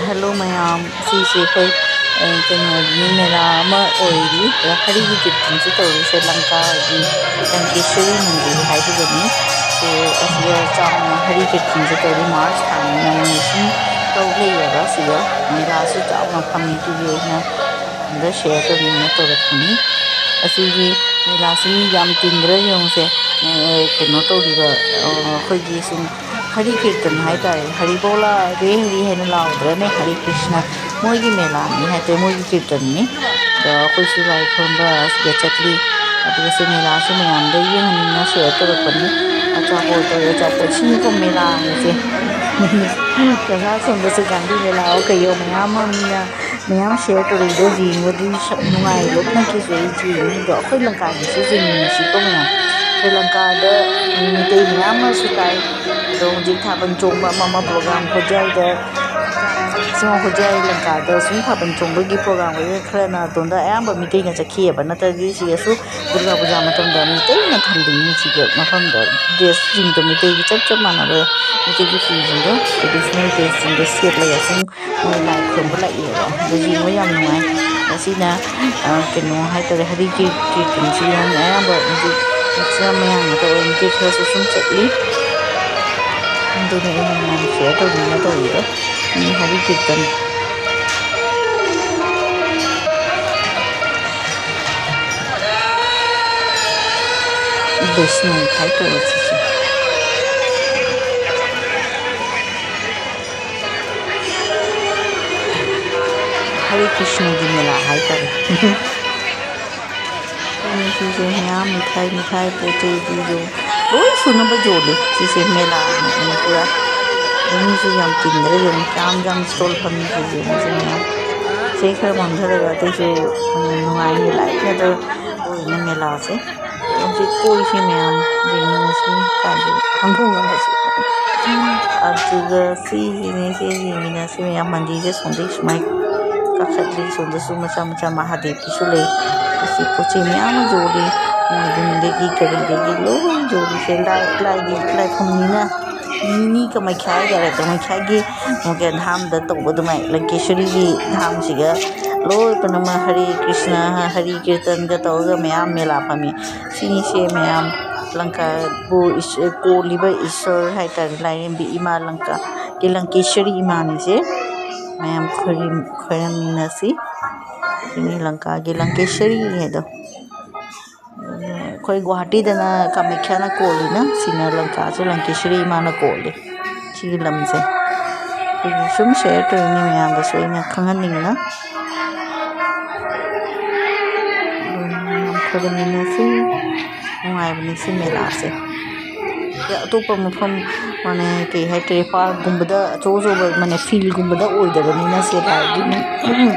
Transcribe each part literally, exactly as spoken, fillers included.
Hello ꯃꯌꯥꯝ, ꯁꯤꯁꯦ ꯑꯩꯈꯣꯏ, ꯑ, ꯀꯩꯅꯣꯒꯤ ꯃꯦꯂꯥ ꯑꯃ ꯑꯣꯏꯔꯤ꯫ ꯍꯔꯤꯒꯤ ꯀꯤꯔꯇꯟꯁꯨ ꯇꯧꯔꯤꯁꯦ ꯂꯪꯀꯥꯒꯤ ꯂꯪꯀꯦꯁ꯭ꯋꯔꯤ ꯃꯟꯗꯤꯔ ꯍꯥꯏꯕꯗꯅꯤ꯫ ꯁꯤ ꯑꯁꯤꯗ ꯆꯥꯎꯅ ꯍꯔꯤ ꯀꯤꯔꯇꯟꯁꯨ ꯇꯧꯔꯤ꯫ ꯃꯥꯔꯆ ꯊꯥꯅꯤꯅ ꯃꯣꯏ ꯁꯨꯝ ꯇꯧ ꯂꯩꯌꯦꯕ꯫ ꯁꯤꯗ ꯃꯦꯂꯥꯁꯨ ꯆꯥꯎꯅ ꯐꯝꯃꯤ꯫ ꯑꯗꯨꯒꯤ ꯑꯩꯅ ꯃꯌꯥꯝꯗ ꯁꯤꯌꯔ ꯇꯧꯅꯤꯡꯅ ꯇꯧꯔꯛꯄꯅꯤ꯫ ꯑꯁꯤꯒꯤ ꯃꯦꯂꯥꯁꯤ ꯃꯤ ꯌꯥꯝ ꯇꯤꯟꯗ꯭ꯔꯥ ꯌꯦꯡꯉꯨꯁꯦ꯫ ꯑ, ꯀꯩꯅꯣ ꯇꯧꯔꯤꯕ, ꯑ, ꯑꯩꯈꯣꯏꯒꯤ ꯁꯨꯝ ꯍꯔꯤ ꯀꯤꯔꯇꯟ ꯍꯥꯏꯇꯥꯔꯦ꯫ "ꯍꯔꯤ ꯕꯣꯂꯥ ꯔꯦ ꯍꯔꯤ" ꯍꯥꯏꯅ ꯂꯥꯎꯗ꯭ꯔꯅꯦ? ꯍꯔꯤ ꯀ꯭ꯔꯤꯁꯅ꯫ ꯃꯣꯏꯒꯤ ꯃꯦꯂꯥꯅꯤ ꯍꯥꯏꯇꯥꯔꯦ, ꯃꯣꯏꯒꯤ ꯀꯤꯔꯇꯟꯅꯤ꯫ ꯑꯗꯣ ꯑꯩꯈꯣꯏꯁꯨ ꯂꯥꯏ ꯈꯨꯔꯨꯝꯕ ꯑꯁꯤꯗ ꯆꯠꯂꯤ꯫ ꯑꯗꯨꯒ ꯁꯤ ꯃꯦꯂꯥꯁꯤ ꯃꯌꯥꯝꯗ ꯌꯦꯡꯍꯟꯅꯤꯡꯅ ꯁꯤꯌꯔ ꯇꯧꯔꯛꯄꯅꯤ꯫ ꯑꯆꯥꯄꯣꯠ ꯇꯧꯔꯦ, ꯑꯆꯥꯄꯣꯠ ꯁꯤꯅꯤꯀꯣ ꯃꯦꯂꯥ ꯍꯥꯏꯁꯦ꯫ ꯄ꯭ꯔꯁꯥꯗ ꯁꯣꯟꯕꯁꯨ ꯒꯥꯟꯙꯤ ꯃꯦꯂꯥ ꯑꯣ ꯀꯩꯌꯣ ꯃꯌꯥꯝ ꯑꯃ ꯃꯤꯅ ꯃꯌꯥꯝ ꯁꯤꯌꯔ ꯇꯧꯔꯛꯏꯗꯣ ꯌꯦꯡꯕꯗꯤ ꯁꯛ ꯅꯨꯡꯉꯥꯏꯕ ꯐꯪꯈꯤꯁꯦ꯫ ꯑꯩ ꯌꯦꯡꯉꯤꯗꯣ ꯑꯩꯈꯣꯏ ꯂꯪꯀꯥꯒꯤꯁꯨ ꯌꯦꯡꯃꯤꯟꯅꯁꯤꯀꯣ ꯃꯌꯥꯝ꯫ ꯁ꯭ꯔꯤ ꯂꯪꯀꯥꯗ ꯃꯤꯇꯩ ꯃꯌꯥꯝ ꯑꯃꯁꯨ ꯇꯥꯏ꯫ ꯑꯗꯣ ꯍꯧꯖꯤꯛ ꯊꯥꯕꯜ ꯆꯣꯡꯕ ꯑꯃ ꯑꯃ ꯄ꯭ꯔꯣꯒ꯭ꯔꯥꯝ ꯍꯣꯖꯥꯏꯗ, ꯁꯣꯝ ꯍꯣꯖꯥꯏ ꯂꯪꯀꯥꯗ ꯁꯨꯝ ꯊꯥꯕꯜ ꯆꯣꯡꯕꯒꯤ ꯄ꯭ꯔꯣꯒ꯭ꯔꯥꯝ ꯑꯣꯏꯔꯦ꯫ ꯈꯔꯅ ꯑꯗꯣꯝꯗ ꯑꯌꯥꯝꯕ ꯃꯤꯇꯩꯅ ꯆꯠꯈꯤꯑꯕ, ꯅꯠꯇ꯭ꯔꯗꯤ ꯁꯤꯗꯁꯨ ꯗꯨꯔꯒꯥ ꯄꯨꯖꯥ ꯃꯇꯝꯗ ꯃꯤꯇꯩꯅ ꯊꯜꯂꯤꯅꯤ ꯁꯤꯒꯤ ꯃꯐꯝꯗ꯫ ꯗ꯭ꯔꯦꯁꯁꯤꯡꯗꯣ ꯃꯤꯇꯩꯒꯤ ꯆꯞ ꯆꯞ ꯃꯥꯟꯅꯕ, ꯃꯤꯇꯩꯒꯤ ꯐꯤꯁꯤꯡꯗꯣ, ꯇ꯭ꯔꯦꯗꯤꯁꯅꯦꯜ ꯗ꯭ꯔꯦꯁꯁꯤꯡꯗꯣ ꯁꯦꯠꯂꯒ ꯁꯨꯝ ꯃꯣꯏ ꯂꯥꯏ ꯈꯨꯔꯨꯝꯕ ꯂꯥꯛꯑꯦꯕ꯫ ꯑꯗꯨ ꯌꯦꯡꯕ ꯌꯥꯝ ꯅꯨꯡꯉꯥꯏ꯫ ꯃꯁꯤꯅ, ꯑ, ꯀꯩꯅꯣ ꯍꯥꯏꯇꯥꯔꯦ, ꯍꯔꯤ ꯀꯤ-, ꯀꯤꯔꯇꯟꯁꯤ ꯌꯥꯝ ꯑꯌꯥꯝꯕ ꯍꯧꯖꯤꯛ ꯃꯦꯛꯁꯤꯃꯝ ꯃꯌꯥꯝꯅ ꯇꯧꯔꯦ, ꯃꯤꯇꯩ ꯈꯔꯁꯨ ꯁꯨꯝ ꯆꯠꯂꯤ꯫ ꯑꯗꯨꯅ ꯑꯩꯅ ꯃꯌꯥꯝ ꯁꯤꯌꯔ ꯇꯧꯅꯤꯡꯉ ꯇꯧꯔꯤꯗꯣ꯫ ꯃꯤ ꯍꯔꯤ ꯀꯤꯔꯇꯟ꯫ ꯕꯩꯁꯅꯣ ꯍꯥꯏꯇꯥꯔꯦ ꯁꯤꯁꯦ꯫ ꯍꯔꯦ ꯀ꯭ꯔꯤꯁꯅꯒꯤ ꯃꯦꯂꯥ ꯍꯥꯏꯇꯥꯔꯦ꯫ ꯑꯩꯈꯣꯏꯅ ꯁꯤꯁꯦ ꯃꯌꯥꯝ ꯃꯤꯊꯥꯏ, ꯃꯤꯊꯥꯏ ꯄꯣꯠ ꯆꯩ ꯁꯤꯁꯨ ꯂꯣꯏ ꯁꯨꯅꯕ ꯌꯣꯜꯂꯤ꯫ ꯁꯤꯁꯦ ꯃꯦꯂꯥꯅꯤ ꯄꯨꯔꯥ꯫ ꯑꯗ ꯃꯤꯁꯨ ꯌꯥꯝ ꯇꯤꯟꯗ꯭ꯔꯥ ꯌꯦꯡꯉꯨ, ꯀꯌꯥꯝ ꯌꯥꯝ ꯁ꯭ꯇꯣꯜ ꯐꯝꯃꯤꯁꯦ ꯌꯦꯡꯉꯨꯁꯦ ꯃꯌꯥꯝ꯫ ꯁꯤ ꯈꯔ ꯃꯥꯡꯊꯔꯒ ꯑꯇꯩꯁꯨ, ꯎꯝ, ꯅꯨꯡꯉꯥꯏꯅꯤ, ꯂꯥꯏꯠ ꯉꯥꯛꯇ ꯑꯣꯏꯅ ꯃꯦꯂꯥꯁꯦ꯫ ꯍꯧꯖꯤꯛ ꯀꯣꯏꯁꯤ ꯃꯌꯥꯝ ꯌꯦꯡꯃꯤꯟꯅꯁꯤ꯫ ꯀꯥꯏꯗ ꯍꯪꯐꯝ ꯑꯃꯁꯨ꯫ ꯑꯗꯨꯒ ꯁꯤꯁꯤꯅꯤ, ꯁꯤ ꯌꯦꯡꯃꯤꯟꯅꯁꯤ ꯃꯌꯥꯝ꯫ ꯃꯟꯗꯤꯔꯁꯦ ꯁꯣꯝꯗꯩ ꯁꯨꯃꯥꯏ ꯀꯥꯈꯠꯂꯤ꯫ ꯁꯣꯝꯗꯁꯨ ꯃꯆꯥ ꯃꯆꯥ ꯃꯍꯥꯗꯦꯕꯀꯤꯁꯨ ꯂꯩ꯫ ꯑꯁꯤ ꯄꯣꯠ ꯆꯩ ꯃꯌꯥꯝ ꯑꯃ ꯌꯣꯜꯂꯤ꯫ ꯃꯣꯏꯕꯨꯡꯗꯒꯤ ꯀꯔꯤꯗꯒꯤ ꯂꯣꯏ ꯌꯣꯜꯂꯤꯁꯦ꯫ ꯂꯥꯏ, ꯂꯥꯏꯒꯤ ꯂꯥꯏꯐꯝꯅꯤꯅ ꯃꯤꯅꯤ ꯀꯃꯥꯈ꯭ꯌꯥ ꯍꯥꯏꯇꯥꯔꯦ, ꯀꯃꯥꯈ꯭ꯌꯥꯒꯤ ꯃꯨꯒꯦꯟ ꯙꯥꯝꯗ ꯇꯧꯕ ꯑꯗꯨꯃꯥꯏꯅ ꯂꯪꯀꯦꯁꯣꯔꯤꯒꯤ ꯙꯥꯝꯁꯤꯒ ꯂꯣꯏ ꯄꯨꯝꯅꯃꯛ ꯍꯔꯦ ꯀ꯭ꯔꯤꯁꯅ, ꯍꯔꯦ ꯀꯤꯔꯇꯟꯒ ꯇꯧꯔꯒ ꯃꯌꯥꯝ ꯃꯦꯂꯥ ꯐꯝꯃꯤ꯫ ꯁꯤꯅꯤꯁꯦ ꯃꯌꯥꯝ ꯂꯪꯀꯥꯕꯨ ꯏꯁ-, ꯀꯣꯜꯂꯤꯕ ꯏꯁꯣꯔ ꯍꯥꯏꯇꯥꯔꯦ, ꯂꯥꯏꯔꯦꯝꯕꯤ ꯏꯃꯥ, ꯂꯪꯀꯥꯒꯤ ꯂꯪꯀꯦꯁꯣꯔꯤ ꯏꯃꯥꯅꯤꯁꯦ꯫ ꯃꯌꯥꯝ ꯈꯣꯏꯔꯝ-, ꯈꯣꯏꯔꯝꯃꯤꯟꯅꯁꯤ꯫ ꯁꯤꯅꯤ ꯂꯪꯀꯥꯒꯤ ꯂꯪꯀꯦꯁꯣꯔꯤ ꯍꯥꯏꯗꯣ꯫ ꯑꯩꯈꯣꯏ ꯒꯨꯋꯥꯍꯥꯇꯤꯗꯅ ꯀꯥꯃꯥꯈ꯭ꯌꯥꯅ ꯀꯣꯜꯂꯤꯅ, ꯁꯤꯅ ꯂꯪꯀꯥꯁꯦ ꯂꯪꯀꯦꯁꯣꯔꯤ ꯏꯃꯥꯅ ꯀꯣꯜꯂꯤ꯫ ꯁꯤꯒꯤ ꯂꯝꯁꯦ ꯑꯩꯈꯣꯏꯒꯤ ꯁꯨꯝ share ꯇꯧꯔꯤꯅꯤ ꯃꯌꯥꯝꯗꯁꯨ ꯑꯩꯅ ꯈꯪꯍꯟꯅꯤꯡꯅ꯫ ꯑꯗꯨꯝ ꯈꯨꯔꯨꯝꯃꯤꯟꯅꯁꯤ꯫ ꯅꯨꯡꯉꯥꯏꯕꯅꯤ ꯁꯤ ꯃꯦꯂꯥꯁꯦ꯫ ꯑꯇꯣꯞꯄ ꯃꯐꯝ, ꯃꯥꯅꯦ, ꯀꯩ ꯍꯥꯏꯇꯥꯔꯦ, park ꯀꯨꯝꯕꯗ ꯑꯆꯧ ꯑꯆꯧꯕ, ꯃꯥꯅꯦ, field ꯀꯨꯝꯕꯗ ꯑꯣꯏꯗꯕꯅꯤꯅ ꯁꯦ ꯂꯥꯏꯒꯤ,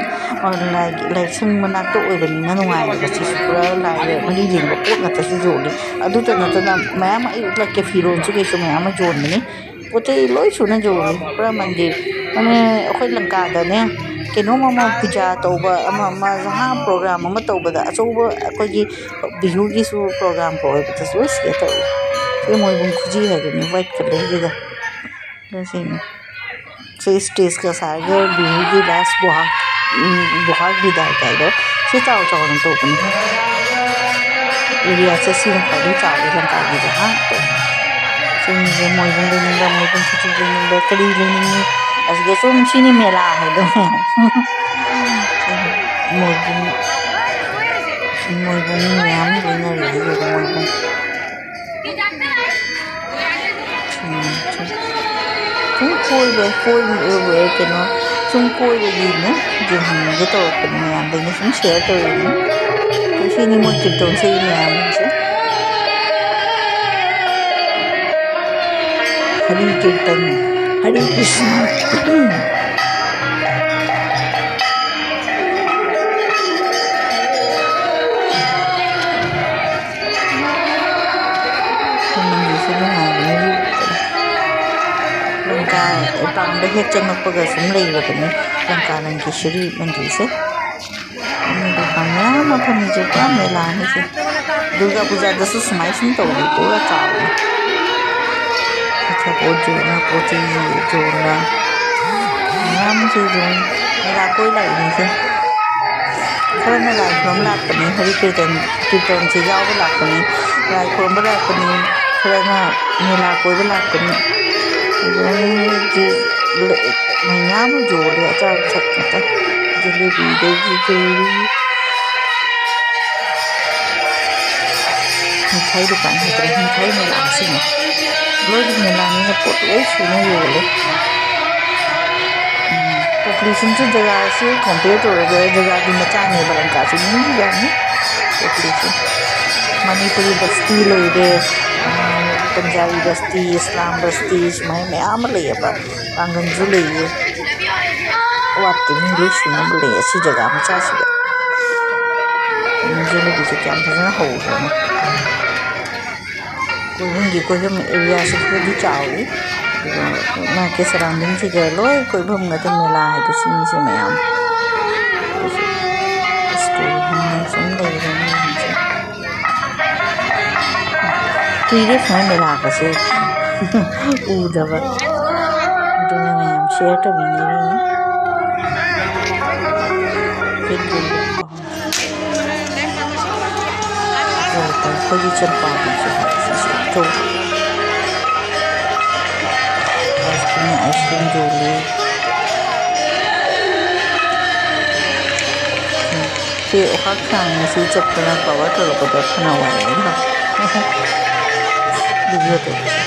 ꯂꯥꯏꯒꯤ, ꯂꯥꯏꯁꯪ ꯃꯅꯥꯛꯇ ꯑꯣꯏꯕꯅꯤꯅ ꯅꯨꯡꯉꯥꯏꯌꯦꯕ꯫ ꯁꯤꯁꯨ ꯄꯨꯔꯥ ꯂꯥꯏꯒ ꯃꯔꯤ ꯂꯩꯅꯕ ꯄꯣꯠ ꯉꯥꯛꯇꯁꯨ ꯌꯣꯜꯂꯤ꯫ ꯑꯗꯨꯇ ꯅꯠꯇꯅ ꯃꯌꯥꯝ ꯑꯃ ꯏꯔꯨꯞꯂꯛꯀꯦ, ꯐꯤꯔꯣꯜꯁꯨ ꯀꯩꯁꯨ ꯃꯌꯥꯝ ꯑꯃ ꯌꯣꯟꯕꯅꯤ꯫ ꯄꯣꯠ ꯆꯩ ꯂꯣꯏ ꯁꯨꯅ ꯌꯣꯜꯂꯤ꯫ ꯄꯨꯔꯥ ꯃꯟꯗꯤꯔ, ꯃꯥꯅꯦ, ꯑꯩꯈꯣꯏ ꯂꯪꯀꯥꯗꯅꯦ ꯀꯩꯅꯣꯝ ꯑꯃ ꯄꯨꯖꯥ ꯇꯧꯕ, ꯑꯃ ꯑꯃ ꯖꯍꯥ program ꯑꯃ ꯇꯧꯕꯗ ꯑꯆꯧꯕ ꯑꯩꯈꯣꯏꯒꯤ ꯕꯤꯍꯨꯒꯤꯁꯨ program ꯀꯧꯋꯦꯕ, ꯆꯠꯁꯨ ꯂꯣꯏ ꯁꯤꯗ ꯇꯧꯏ꯫ ꯁꯤ ꯃꯣꯏꯕꯨꯡ ꯈꯨꯖꯤ ꯍꯥꯏꯗꯨꯅꯤ, white colourꯒꯤꯗ꯫ ꯑꯗꯨ ꯁꯤꯅꯤ꯫ ꯁꯤ stageꯀ ꯁꯥꯔꯒ ꯕꯤꯍꯨꯒꯤ last ꯕꯣꯍꯥꯛ, ꯎꯝ, ꯕꯣꯍꯥꯛ ꯕꯤꯗꯥꯏ ꯀꯥꯏꯗꯣ ꯁꯤ ꯆꯥꯎ ꯆꯥꯎꯅ ꯇꯧꯕꯅꯤ꯫ Areaꯁꯦ ꯁꯤꯅ ꯈ꯭ꯋꯥꯏꯗꯒꯤ ꯆꯥꯎꯋꯤ ꯂꯪꯀꯥꯒꯤꯗ, ꯍꯥ? ꯁꯤꯁꯦ ꯃꯣꯏꯕꯨꯡ ꯂꯩꯅꯤꯡꯕ, ꯃꯣꯏꯕꯨꯡ ꯈꯨꯖꯤ ꯂꯩꯅꯤꯡꯕ, ꯀꯔꯤ ꯂꯩꯅꯤꯡꯉꯤ? ꯑꯁꯤꯗ ꯁꯨꯝ ꯁꯤꯅꯤ ꯃꯦꯂꯥ ꯍꯥꯏꯗꯣ꯫ ꯃꯣꯏꯕꯨꯡ, ꯃꯣꯏꯕꯨꯡ ꯃꯌꯥꯝ ꯂꯩꯅꯔꯤ ꯍꯧꯖꯤꯛ ꯃꯣꯏꯕꯨꯡ꯫ ꯎꯝ, ꯁꯨꯝ, ꯁꯨꯝ ꯀꯣꯏꯕ, ꯀꯣꯏꯕ, ꯀꯩꯅꯣ, ꯁꯨꯝ ꯀꯣꯏꯕꯒꯤꯅꯦ, ꯌꯦꯡꯍꯟꯅꯤꯡꯒꯦ ꯇꯧꯔꯛꯄꯅꯤ, ꯃꯌꯥꯝꯗ ꯑꯩꯅ ꯁꯨꯝ share ꯇꯧꯔꯤꯅꯤ꯫ ꯁꯤꯅꯤ ꯃꯣꯏ ꯀꯤꯔꯇꯣꯟ ꯁꯛꯏ ꯃꯌꯥꯝꯁꯦ꯫ ꯍꯔꯤ ꯀꯤꯔꯇꯟ, ꯍꯔꯤ ꯀ꯭ꯔꯤꯁꯅ꯫ ꯃꯟꯗꯤꯔꯁꯦ ꯅꯨꯡꯉꯥꯏꯕꯅꯤ꯫ ꯂꯪꯀꯥ ꯄꯥꯡꯗ ꯍꯦꯛ ꯆꯪꯉꯛꯄꯒ ꯁꯨꯝ ꯂꯩꯔꯕꯅꯤ ꯂꯪꯀꯥ ꯂꯪꯀꯦꯁ꯭ꯋꯔꯤ ꯃꯟꯗꯤꯔꯁꯦ꯫ ꯃꯤ ꯗꯨꯀꯥꯟ ꯃꯌꯥꯝ ꯑꯃ ꯐꯝꯃꯤꯁꯦ ꯄꯨꯔꯥ ꯃꯦꯂꯥꯅꯤ ꯁꯦ꯫ ꯗꯨꯔꯒꯥ ꯄꯨꯖꯥꯗꯁꯨ ꯁꯨꯃꯥꯏ ꯁꯨꯝ ꯇꯧꯏ, ꯄꯨꯔꯥ ꯆꯥꯎꯅ꯫ ꯁꯒꯣꯜ ꯖꯣꯟꯅ, ꯄꯣꯇꯤ ꯖꯣꯟꯅ, ꯃꯌꯥꯝꯁꯦ ꯑꯗꯨꯝ ꯃꯦꯂꯥ ꯀꯣꯏ ꯂꯥꯛꯏꯅꯤꯁꯦ꯫ ꯈꯔꯅ ꯂꯥꯏ ꯈꯨꯔꯨꯝ ꯂꯥꯛꯄꯅꯤ, ꯍꯔꯤ ꯀꯤꯔꯇꯟ, ꯀꯤꯔꯇꯟꯁꯦ ꯌꯥꯎꯕ ꯂꯥꯛꯄꯅꯤ, ꯂꯥꯏ ꯈꯨꯔꯨꯝꯕ ꯂꯥꯛꯄꯅꯤ, ꯈꯔꯅ ꯃꯦꯂꯥ ꯀꯣꯏꯕ ꯂꯥꯛꯄꯅꯤ꯫ ꯑꯗꯨꯝ ꯃꯌꯥꯝ ꯑꯃ ꯌꯣꯜꯂꯦ, ꯑꯆꯥ ꯑꯊꯛ ꯉꯥꯛꯇ꯫ ꯖꯤꯂꯤꯕꯤꯗꯒꯤ ꯀꯩ ꯃꯤꯊꯥꯏ ꯗꯨꯀꯥꯟ ꯍꯥꯏꯇꯥꯔꯦ, ꯃꯤꯊꯥꯏ ꯃꯦꯂꯥ ꯑꯁꯤꯅꯤ꯫ ꯂꯣꯏꯅ ꯃꯦꯂꯥꯅꯤꯅ ꯄꯣꯠ ꯂꯣꯏ ꯁꯨꯅ ꯌꯣꯜꯂꯦ꯫ ꯎꯝ, populationꯁꯨ ꯖꯒꯥꯁꯤ compare ꯇꯧꯔꯒ ꯖꯒꯥꯗꯤ ꯃꯆꯥꯅꯦꯕ, ꯂꯪꯀꯥꯁꯤ ꯃꯤ ꯌꯥꯝꯃꯤ population꯫ ꯃꯅꯤꯄꯨꯔꯤ ꯕꯁꯇꯤ ꯂꯩꯔꯦ, ꯎꯝ, ꯄꯟꯖꯥꯕꯤ ꯕꯁꯇꯤ, ꯏꯁꯂꯥꯝ ꯕꯁꯇꯤ, ꯁꯨꯃꯥꯏꯅ ꯃꯌꯥꯝ ꯑꯃ ꯂꯩꯌꯦꯕ꯫ ꯄꯥꯡꯒꯜꯁꯨ ꯂꯩꯌꯦ꯫ ꯑꯋꯥꯠꯄ ꯃꯤ ꯂꯣꯏ ꯁꯨꯅꯕ ꯂꯩ ꯑꯁꯤ ꯖꯒꯥ ꯃꯆꯥꯁꯤꯗ꯫ ꯖꯤꯂꯤꯕꯤꯁꯦ ꯀꯌꯥꯝ ꯐꯖꯅ ꯍꯧꯈ꯭ꯔꯦ꯫ ꯀꯣꯏꯕꯝꯒꯤ ꯀꯣꯏꯐꯝ areaꯁꯦ ꯈꯔꯗꯤ ꯆꯥꯎꯏ꯫ ꯑꯗꯨꯒ ꯃꯥꯒꯤ surroundingꯁꯤꯒ ꯂꯣꯏ ꯀꯣꯏꯐꯝ ꯉꯥꯛꯇ, ꯃꯦꯂꯥ ꯍꯥꯏꯗꯣ ꯁꯤꯅꯤꯁꯦ ꯃꯌꯥꯝ꯫ Store ꯍꯥꯡꯅ ꯁꯨꯝ ꯂꯩꯔꯦ ꯃꯤꯁꯤꯡꯁꯦ꯫ ꯀꯨꯏꯔꯦ ꯁꯨꯃꯥꯏꯅ ꯃꯦꯂꯥꯒꯁꯦ ꯎꯗꯕ꯫ ꯑꯗꯨꯅ ꯃꯌꯥꯝ share ꯇꯧꯃꯤꯟꯅꯔꯤꯅꯤ꯫ ꯑꯩꯈꯣꯏꯒꯤ ꯆꯝꯄ꯭ꯔꯥꯒꯤꯁꯨ ꯍꯥꯏ, ꯁꯤꯁꯨ ꯇꯧ꯫ Ice cream, ice cream ꯌꯣꯜꯂꯤ꯫ ꯁꯤ ꯑꯣꯈꯥꯛ ꯁꯥꯡꯅ ꯁꯤ ꯆꯠꯇꯅ cover ꯇꯧꯔꯛꯄꯗ ꯐꯅ ꯋꯥꯏ ꯑꯩꯅ꯫ Video ꯇꯧꯕꯁꯦ꯫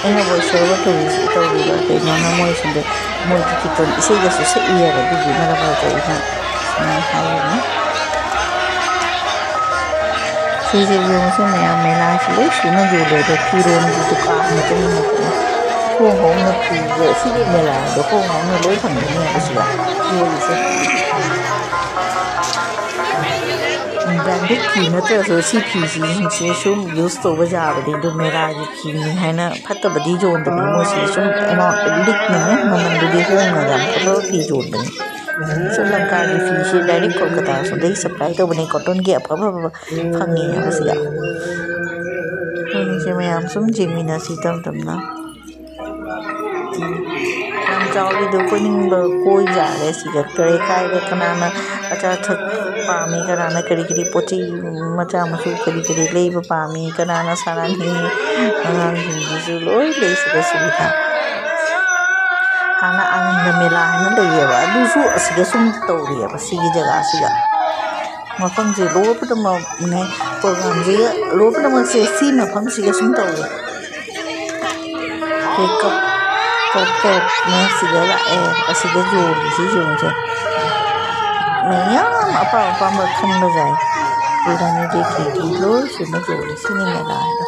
ꯑꯩꯅ voice over ꯇꯧꯔꯤꯁꯤ, ꯇꯧꯔꯤꯕ ꯀꯩꯅꯣꯅ ꯃꯣꯏꯁꯤꯡꯗꯣ, ꯃꯣꯏꯒꯤ ꯀꯤꯔꯇꯟ ꯏꯁꯩꯒꯁꯨ ꯁꯛꯏꯌꯦꯕ, ꯑꯗꯨꯒꯤ ꯃꯔꯛ ꯃꯔꯛꯇ ꯑꯩꯅ ꯁꯨꯃꯥꯏꯅ ꯍꯥꯏꯔꯤꯅꯤ꯫ ꯁꯤꯁꯦ ꯌꯦꯡꯉꯨꯁꯦ ꯃꯌꯥꯝ, ꯃꯦꯂꯥꯁꯤ ꯂꯣꯏ ꯁꯨꯅ ꯌꯣꯜꯂꯦ꯫ ꯑꯗꯣ ꯐꯤꯔꯣꯟꯒꯤ ꯗꯨꯀꯥꯟ ꯃꯇꯨꯡ ꯏꯟꯅ ꯍꯣꯡ ꯍꯣꯡꯅ ꯐꯤꯁꯦ, ꯁꯤꯒꯤ ꯃꯦꯂꯥꯗꯣ ꯍꯣꯡ ꯍꯣꯡꯅ ꯂꯣꯏ ꯐꯪꯒꯅꯤ ꯍꯥꯏꯕꯁꯤꯗ ꯌꯣꯜꯂꯤꯁꯦ꯫ Branded ꯐꯤ ꯅꯠꯇ꯭ꯔꯁꯨ ꯁꯤ ꯐꯤꯁꯤꯡꯁꯦ ꯁꯨꯝ use ꯇꯧꯕ ꯌꯥꯕꯅꯤ꯫ ꯑꯗꯨ ꯃꯦꯂꯥꯒꯤ ꯐꯤꯅꯤ ꯍꯥꯏꯅ ꯐꯠꯇꯕꯗꯤ ꯌꯣꯟꯗꯕꯅꯤ꯫ ꯃꯣꯏꯁꯤ ꯁꯨꯝ amount ꯂꯤꯛꯅ ꯃꯃꯜꯗꯨꯗꯤ ꯍꯣꯡꯅ ꯌꯥꯝ ꯐꯖꯕ ꯐꯤ ꯌꯣꯟꯕꯅꯤ꯫ ꯁꯤ ꯂꯪꯀꯥꯒꯤ ꯐꯤꯁꯤ direct ꯀꯣꯜꯀꯇꯥ ꯑꯁꯣꯝꯗꯒꯤ supply ꯇꯧꯕꯅꯤ꯫ Cottonꯒꯤ ꯑꯐ ꯑꯐꯕ ꯐꯪꯉꯤ ꯍꯥꯏꯕꯁꯤꯗ꯫ ꯃꯌꯥꯝ ꯁꯨꯝ ꯌꯦꯡꯃꯤꯟꯅꯁꯤ ꯇꯞ ꯇꯞꯅ꯫ ꯎꯝ꯫ ꯌꯥꯝ ꯆꯥꯎꯔꯤꯗꯣ ꯀꯣꯏꯅꯤꯡꯕ ꯀꯣꯏ ꯌꯥꯔꯦ ꯁꯤꯗ꯫ ꯀꯔꯤ ꯀꯥꯏꯕ, ꯀꯅꯥꯅ ꯑꯆꯥ ꯑꯊꯛ ꯄꯥꯝꯃꯤ, ꯀꯅꯥꯅ ꯀꯔꯤ ꯀꯔꯤ ꯄꯣꯠ ꯆꯩ ꯃꯆꯥ ꯃꯁꯨ ꯀꯔꯤ ꯀꯔꯤ ꯂꯩꯕ ꯄꯥꯝꯃꯤ, ꯀꯅꯥꯅ ꯁꯥꯟꯅꯅꯤꯡꯉꯤ, ꯑꯉꯥꯡꯁꯤꯡꯒꯤꯁꯨ ꯂꯣꯏ ꯂꯩ ꯁꯤꯗ ꯁꯨꯕꯤꯙꯥ꯫ ꯍꯥꯟꯅ ꯑꯅꯟꯗ ꯃꯦꯂꯥ ꯍꯥꯏꯅ ꯂꯩꯌꯦꯕ, ꯑꯗꯨꯁꯨ ꯑꯁꯤꯗ ꯁꯨꯝ ꯇꯧꯔꯤꯑꯕ ꯁꯤꯒꯤ ꯖꯒꯥꯁꯤꯗ꯫ ꯃꯐꯝꯁꯦ ꯂꯣꯏ ꯄꯨꯝꯅꯃꯛꯅꯦ, ꯄ꯭ꯔꯣꯒ꯭ꯔꯥꯝꯁꯦ ꯂꯣꯏ ꯄꯨꯝꯅꯃꯛꯁꯦ ꯁꯤ ꯃꯐꯝꯁꯤꯒ ꯁꯨꯝ ꯇꯧꯏ꯫ ꯀꯞ ꯀꯞ ꯀꯞꯅ ꯁꯤꯗ ꯂꯥꯛꯑꯦ, ꯑꯁꯤꯗ ꯌꯣꯜꯂꯤ ꯁꯤ ꯌꯣꯜꯂꯤꯁꯦ꯫ ꯃꯌꯥꯝ ꯑꯄꯥꯝ ꯑꯄꯥꯝꯕ ꯈꯟꯕ ꯌꯥꯏ꯫ ꯔꯥꯅꯤ ꯕꯦꯀꯔꯤꯒꯤ ꯂꯣꯏ ꯁꯨꯅ ꯌꯣꯜꯂꯤ ꯁꯤꯅꯤ ꯃꯦꯂꯥ ꯍꯥꯏꯗꯣ꯫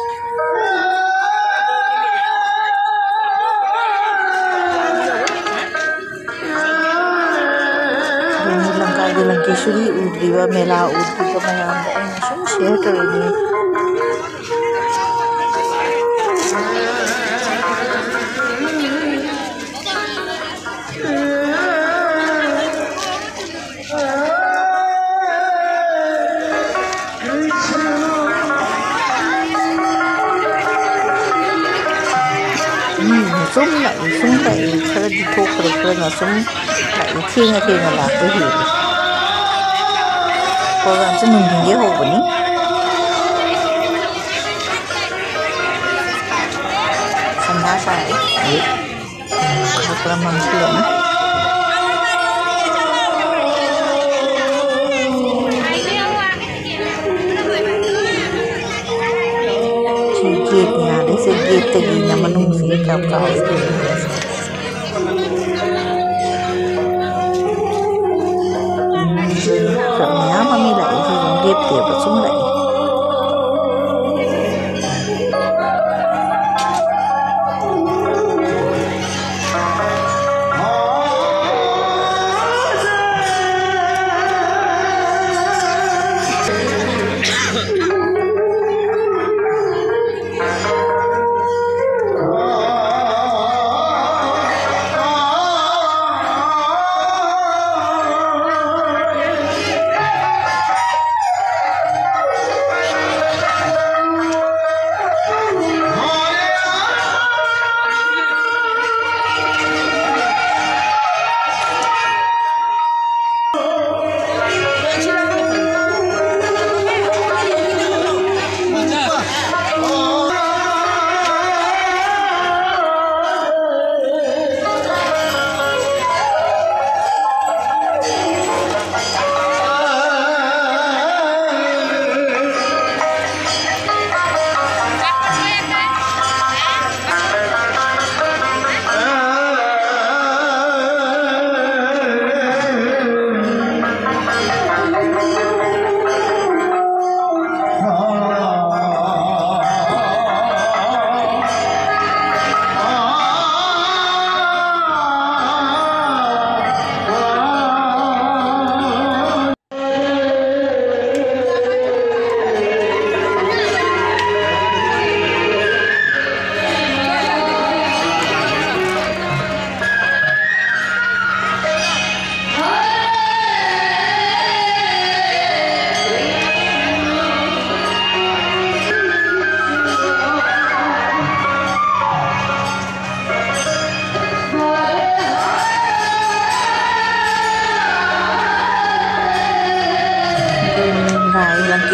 ꯑꯗꯨꯅꯤ ꯂꯪꯀꯥꯒꯤ ꯂꯪꯀꯦꯁꯨꯔꯤ ꯎꯗ꯭ꯔꯤꯕ, ꯃꯦꯂꯥ ꯎꯗ꯭ꯔꯤꯕ ꯃꯌꯥꯝꯗ ꯑꯩꯅ ꯁꯨꯝ ꯁꯤꯌꯔ ꯇꯧꯔꯤꯅꯤ꯫ ꯃꯤꯅ ꯁꯨꯝ ꯂꯥꯛꯏ, ꯁꯨꯝ ꯂꯥꯛꯏ, ꯈꯔꯗꯤ ꯊꯣꯛꯈ꯭ꯔꯦ, ꯈꯔꯅ ꯁꯨꯝ ꯂꯥꯛꯏ, ꯊꯦꯡꯅ ꯊꯦꯡꯅ ꯂꯥꯛꯄ ꯍꯦꯜꯂꯤ꯫ ꯄ꯭ꯔꯣꯒ꯭ꯔꯥꯝꯁꯦ ꯅꯨꯡꯊꯤꯟꯒꯤ ꯍꯧꯕꯅꯤ꯫ ꯁꯟꯗꯥ ꯁꯥꯔꯦ꯫ ꯈꯔ ꯈꯔ ꯃꯝꯁꯤꯜꯂꯛꯑꯦ꯫ ꯁꯤ ꯒꯦꯠꯅꯤ ꯌꯥꯗꯣꯏꯁꯦ, ꯒꯦꯠꯇꯒꯤꯅ ꯃꯅꯨꯡꯁꯤꯒ ꯀꯌꯥꯝ ꯆꯥꯎꯔꯦ꯫ ꯃꯌꯥꯝ ꯑꯃ ꯂꯥꯛꯑꯦ, ꯁꯤꯁꯨ ꯂꯦꯞꯇꯦꯕ, ꯁꯨꯝ ꯂꯥꯛꯑꯦ꯫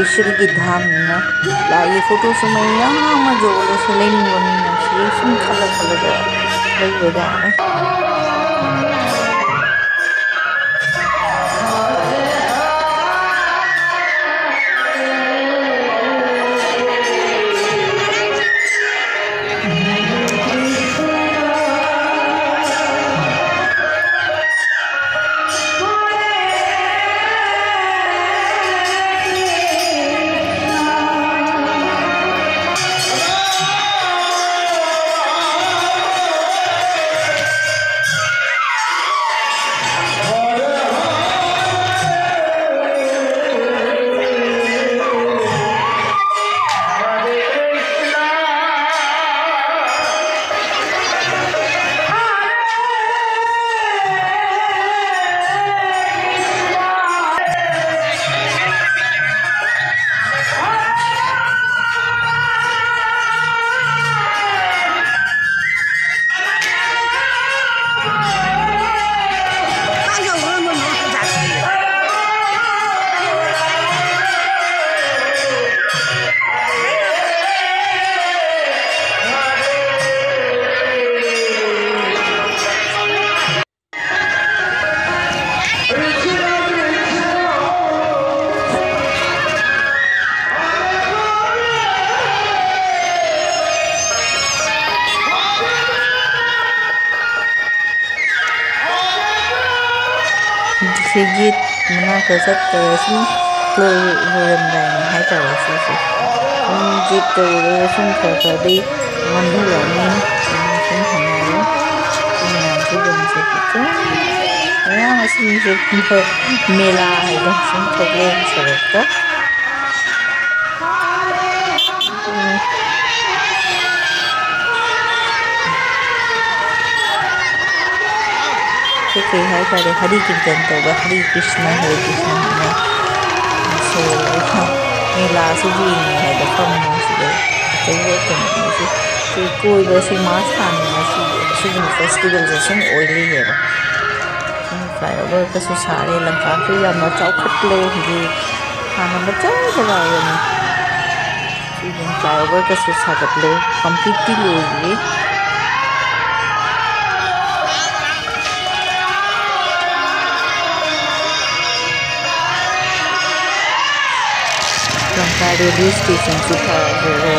ꯏꯁꯣꯔꯒꯤ ꯙꯥꯝꯅꯤꯅ ꯂꯥꯏꯒꯤ ꯐꯣꯇꯣꯁꯨ ꯃꯌꯥꯝ ꯑꯃ ꯌꯣꯜꯂꯦ꯫ ꯁꯤ ꯂꯩꯅꯤꯡꯕ ꯃꯤꯅ ꯁꯤ ꯁꯨꯝ ꯈꯜꯂ ꯈꯜꯂꯒ ꯂꯩꯕ ꯌꯥꯔꯦ꯫ ꯁꯤ ꯒꯦꯠ ꯃꯅꯥꯛꯇ ꯆꯠꯇꯔꯦ, ꯁꯨꯝ ꯂꯣꯏꯔꯝꯗꯥꯏꯅꯦ ꯍꯥꯏꯇꯥꯔꯦ꯫ ꯁꯤꯁꯦ ꯁꯨꯝ ꯒꯦꯠꯇ ꯎꯔꯦ, ꯁꯨꯝ ꯈꯔ ꯈꯔꯗꯤ ꯉꯟꯊꯔꯛꯑꯅꯤ꯫ ꯁꯨꯝ ꯍꯪꯅꯔꯦ꯫ ꯁꯤ ꯃꯌꯥꯝꯁꯦ ꯑꯗꯨꯝ ꯆꯠꯈꯤꯀꯣ꯫ ꯃꯌꯥꯝ ꯑꯁꯤꯁꯦ ꯃꯦꯂꯥ ꯍꯥꯏꯗꯣ ꯁꯨꯝ ꯊꯣꯛꯂꯛꯑꯦ ꯁꯣꯔꯣꯛꯇ꯫ ꯎꯝ꯫ ꯀꯩ ꯀꯩ ꯍꯥꯏꯇꯥꯔꯦ, ꯍꯔꯤ ꯀꯤꯔꯇꯟ ꯇꯧꯕ, ꯍꯔꯤ ꯀ꯭ꯔꯤꯁꯅ, ꯍꯔꯤ ꯀ꯭ꯔꯤꯁꯅ ꯍꯥꯏꯅ ꯁꯣꯔꯣꯛ ꯃꯦꯂꯥꯁꯤ ꯌꯦꯡꯉꯦ ꯍꯥꯏꯗꯣ ꯐꯝꯃꯦ ꯁꯤꯗ꯫ ꯑꯆꯧꯕ ꯀꯩꯅꯣꯁꯤ꯫ ꯁꯤ ꯀꯣꯏꯕꯁꯤ ꯃꯥꯔꯁ ꯊꯥꯅꯤ ꯉꯁꯤ꯫ ꯑꯁꯤꯒꯨꯝꯕ ꯐꯦꯁꯇꯤꯚꯦꯜꯁꯦ ꯁꯨꯝ ꯑꯣꯏ ꯂꯩꯌꯦꯕ꯫ ꯁꯨꯝ ꯐ꯭ꯂꯥꯏꯑꯣꯚꯔꯒꯁꯨ ꯁꯥꯔꯦ, ꯂꯪꯀꯥꯁꯨ ꯌꯥꯝꯅ ꯆꯥꯎꯈꯠꯂꯦ ꯍꯧꯖꯤꯛ꯫ ꯍꯥꯟꯅ ꯃꯆꯥ ꯃꯆꯥ ꯂꯥꯛꯑꯦ꯫ ꯁꯤ ꯑꯗꯨꯝ flyover ꯀꯁꯨ ꯁꯥꯒꯠꯂꯦ, complete ꯇꯤ ꯂꯣꯏꯗ꯭ꯔꯤ꯫ ꯂꯝꯐꯦꯜ railway station ꯁꯨ ꯐꯖꯔꯦ꯫